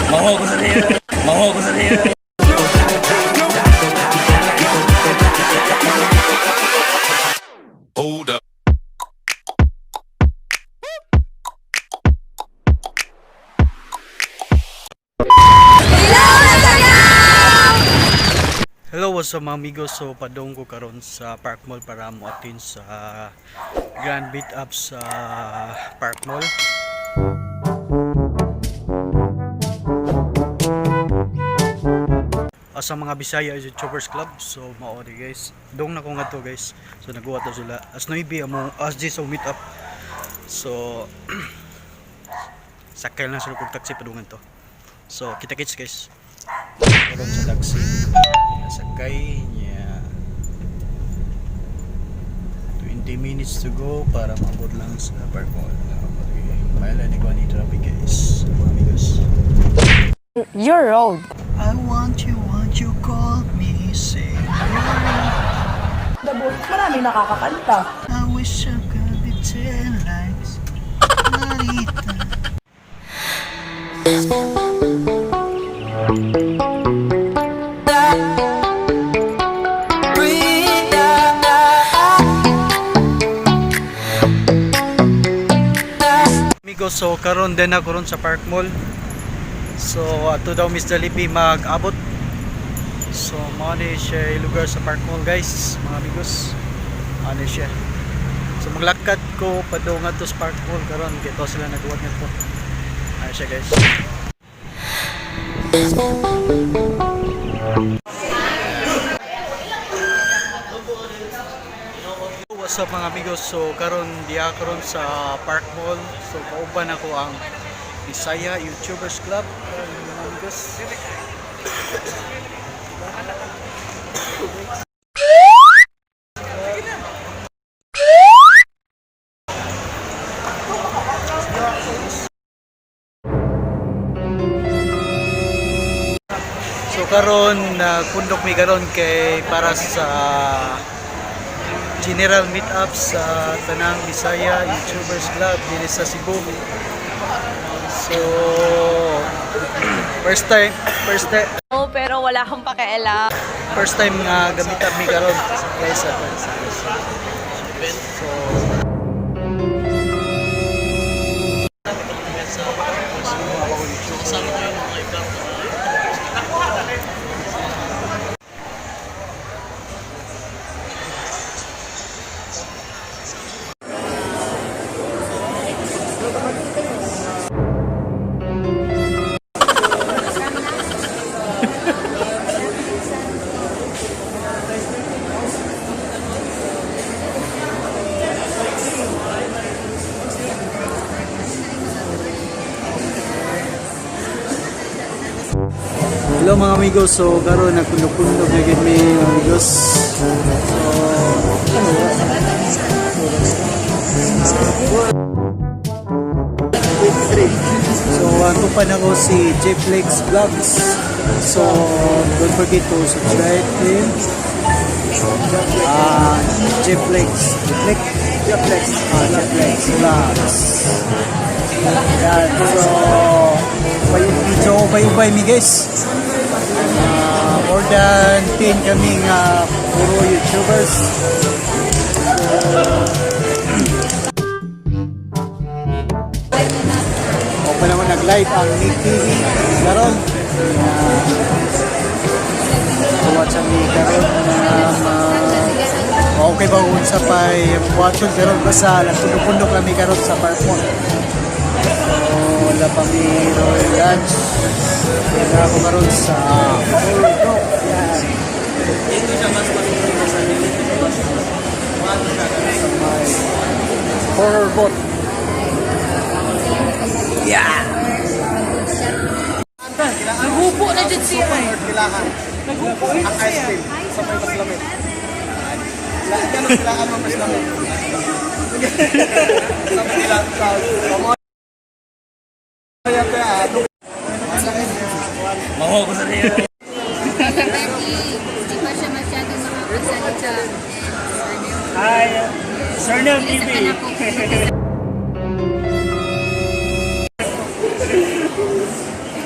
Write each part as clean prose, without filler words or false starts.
Mango ko sa niya. Mango ko sa niya. Hold up. Hello, what's up, mga amigos? So, padong ko karon sa Park Mall para mo atin sa Grand Meet Up sa Park Mall. Sa mga Bisaya YouTubers Club. So, mao di, guys. Dong na ko nga to, guys. So, naguwa to sila. As 9 among as 10 ang meet up. So, sakay lang sila kog taxi padungan to. So, kita kits, guys. Karon sa taxi. Sakay niya. 20 minutes to go para maabot lang sa Park Mall. Mahal ni ni traffic, guys. Mga amigos. Your road. I want you, call me, say Marami nakakakanta. I wish I could be 10 likes Marita. Amigo, so karon din ako ron sa Park Mall. So ato daw Miss Jollibee mag-abot. So mao ni siya yung lugar sa Park Mall, guys, mga amigos. Ano siya. So maglakad ko padung ngadto sa Park Mall karon kay to sila naghuwat ngadto. Ano siya, guys. What's up, mga amigos? So karon diha karon sa Park Mall. So kauban ako ang Bisaya YouTubers Club, mga amigos. So karon nagpundok mi karon kay para sa general meet up sa Tanang Bisaya YouTubers Club dinhi sa Cebu. So first time, first time, Oh, pero wala akong pakialam. First time nga gamit up mi karon, guys. So Hello, mga amigos. So karon nagpundok-pundok na gid mi, mga amigos. So So ato pa na ko si Jflex Vlogs. So don't forget to subscribe to him. Ah, Jflex, Jflex, Jflex, Jflex Vlogs. Yan, so medyo ubay-ubay mi, guys. More than 10 kami nga puro YouTubers. So, open naman nag-live ang Nick TV karon. Watch ang mi karon na okay ba unsa pa'y watchon karon, basta nagpundok-pundok kami karon sa Park Mall. So, wala pa mi royal lunch. Kaya ako karon sa Bulldog. Yan. Sa may horror boat. Yeah! Naghupo na dyan siya eh. Naghupo na siya. Sa may mas lamig. Ganun kailangan mo mas lamig. Sabi nila, Mango ko sa niya. Hindi pa siya masyadong makapagsalita. Hi, Sir Nel Isa TV. ka na po.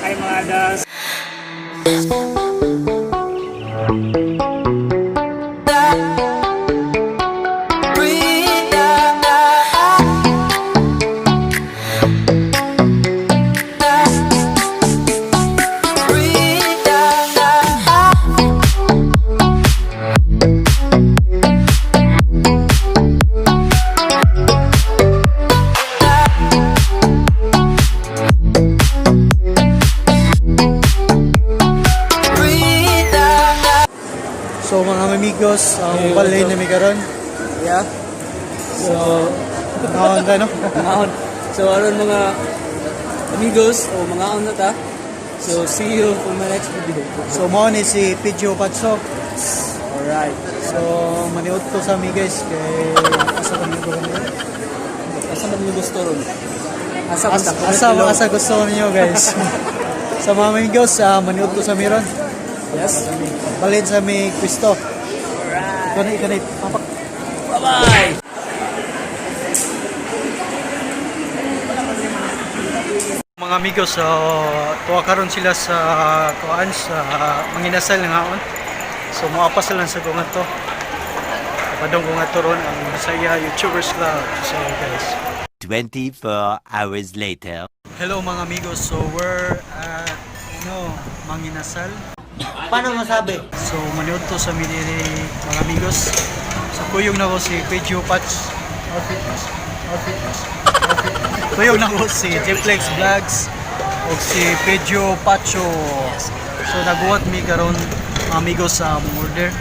Hi, mga Barkadas. So mga amigos, ang balay na mi karon. Yeah. So, naon ka no? Maon. So aron mga amigos o mga on na ta. So see you for my next video. So mao ni si Pidgio Patso. Alright. So maniud to sa mi guys kay asa kami ko kami. Asa man mo gusto ron? Asa man Asa ta? asa, asa gusto niyo guys. Sa mga amigos, maniud to sa mi ron. Yes. Balhin sa mi Kristo. Kanay kanay papak. Bye-bye. Mga amigos, so tuwa karon sila sa kuan sa manginasal ng haon. So moapas lang sa kung ato. Padong kung ato ron ang Bisaya YouTubers Club. So guys. 24 hours later. Hello mga amigos. So we're at ano, Manginasal. Paano masabi? So maniud to sa miniri mga amigos. So kuyog na ko si Pedro Patch. Outfit Patch. Outfit Patch. Outfit. Kuyog na ko si Jplex Vlogs o si Pedro Pacho. So naguwat mi karon mga amigos sa among order.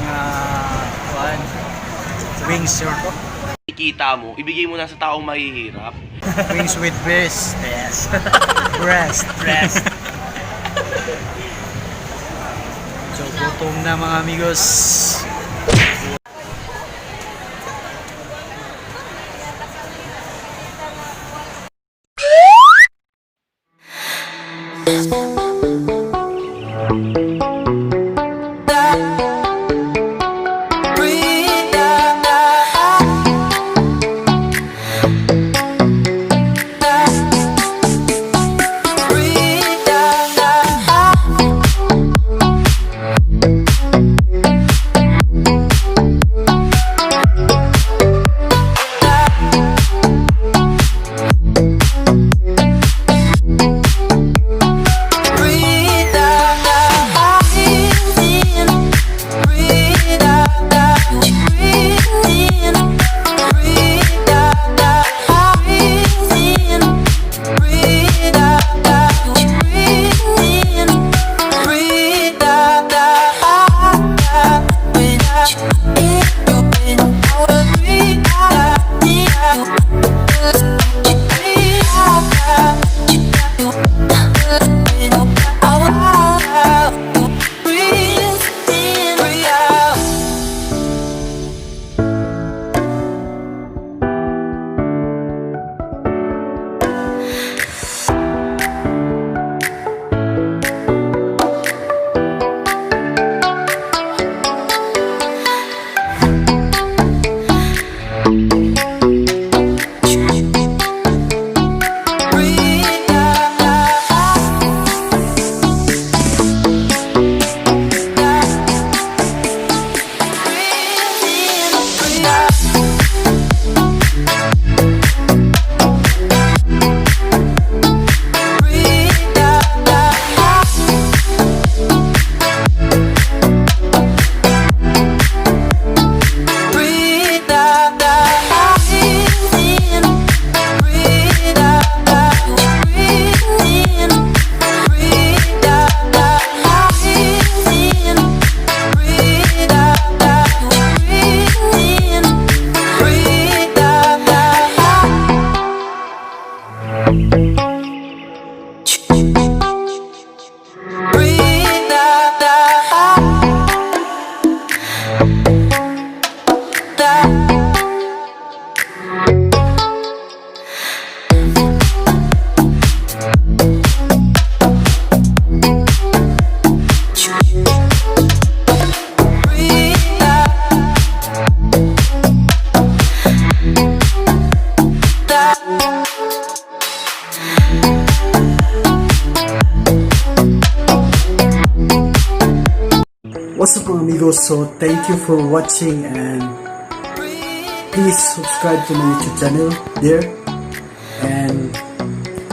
Nga kuan wings sir ko. Kita mo, ibigay mo na sa taong mahihirap. Wings with breast. Yes. Breast. Breast. So gutom na mga amigos. What's up, mga amigos? So thank you for watching and please subscribe to my YouTube channel there. And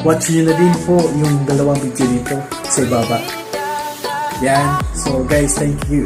watch nyo na din po yung dalawang video dito sa ibaba. Yan. So guys, thank you.